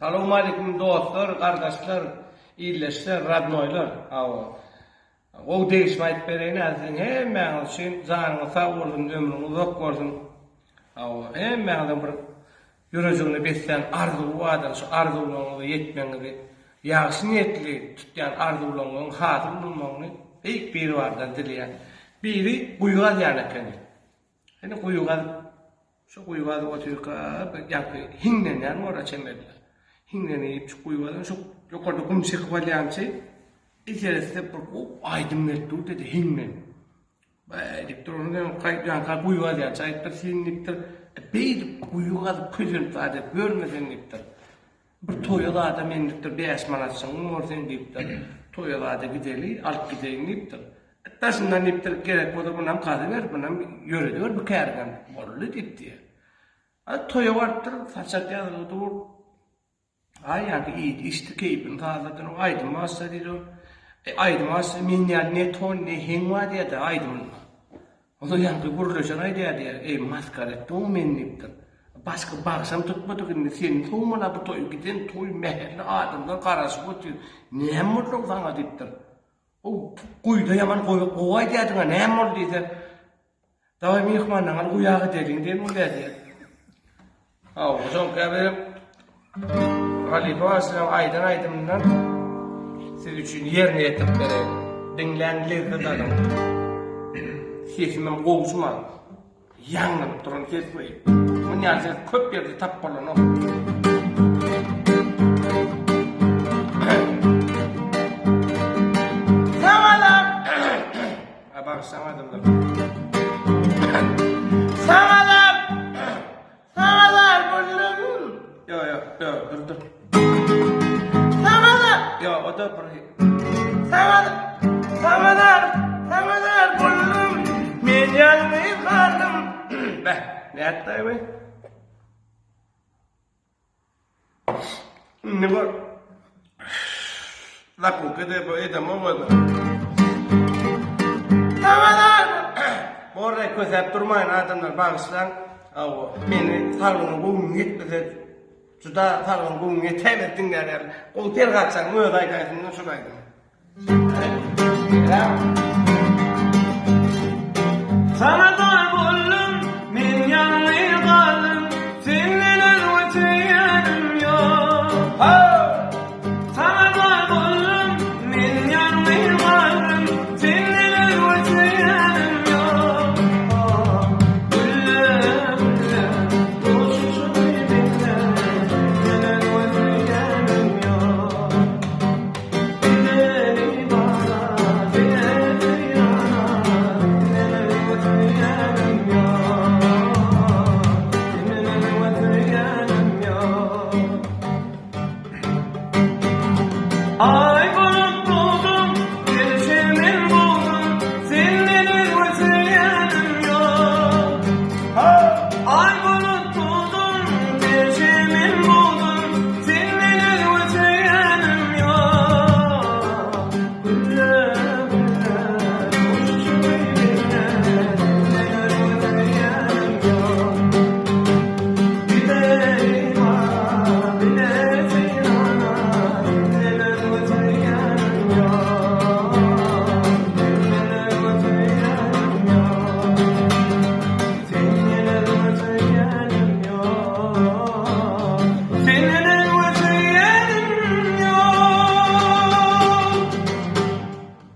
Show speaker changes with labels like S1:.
S1: Salowmaleýkim dostlar, gardaşlar, ildeşler, radnoýlar. Hawa. Gowy degişme aýdyp bereýin hä siziň hemmäňiz üçin janyňyz sag bolsun, ömrüňiz uzak bolsun. Hawa, hemmäňiziň bir ýürejigine beslän arzuwy bardyr, şu arzuwlaryňyza ýetmegiňizi, ýagşy niýetli tutýan arzuwlaryňyzyň hasyl bolmagyny Beýik Biribardan dileýän. Biri guýy gazýan ekeni. Indi guýy gazyp, şu guýy gazyp otyrka, bir ýaňky hiňlenýän bor-a çemeli. Hiňlenip, şu guýy gazan, şu ýokarda gum çekip alýançy, bir seretse bir gowy aýdym gelip dur diýdi, hiňlenip. Baý diýip dur, ondan ýaňky guýy gazýançy aýdypdyr, sen diýipdir, beýdip guýy gazyp kösenip zat edip ýörme sen diýipdir. Bir toýa zada men diýipdir, 5 manatjygyň bor sen diýipdir. Toýa zada gideli, alyp gideýin diýipdir. Daşyndan diýipdir, gerek bolsa munam gazyber, munam ýörediber bu käriňem. Boldy diýipdir. A toýa barypdyr, saçak ýazylgy dur. Aý ýaňky iýdi, içdi, keýpini sazlady, aýdym başla diýdi ol. E, aýdym başla, men ýaly ne ton, ne heň bar diýýär-de aýdymynda. Onda ýaňky gürleşen aýdýar diýýär, Eý, masgara etdiň-ow meni diýipdir. Başga bagşam tutmadyk indi, seni sowmaly-a bu toýa, giden toý mähelle adamlar garaşyp otyr, näme boldy-ow saňa diýipdir. Ow, guýuda ýaman gowy aýdýardyň-a, näme boldy diýse, Dawaý myhmanlaňy al guýa gideliň diýen bolýar diýýär. Hawa, şoňka bir halypa bagşylaryň aýdan aýdymyndan siz üçin ýerine ýetirip bereýin. Diňläň, lezzet alyň. Sesimem gowşuma. Ýaňlanyp duran ses we muny ýaly ses köp ýerde tap bolanok. A bagyşlaň adamlar. Saňa zar! Saňa zar boldum. Ýo ýo ýo dur dur. Saňa zar. Ýo o da bir. Saňa saňa zar saňa zar boldum. Men ýalňyz galdym. Beh, nätdi bu? Indi gör. Zakupka de bu edemok özüm. Borda kösäp durmaýyn adamlar bagyşlaň. Hawa, meni saglygyň göwnüň ýetmese juda saglygyň göwnüň ýetäýmez diňlär ýaly. Gowy Perhatjanyň özi aýdaýsyn şul aýdymy.
S2: Saňa zar boldum, men ýalňyz galdym, Senden özge söýýänim ýok.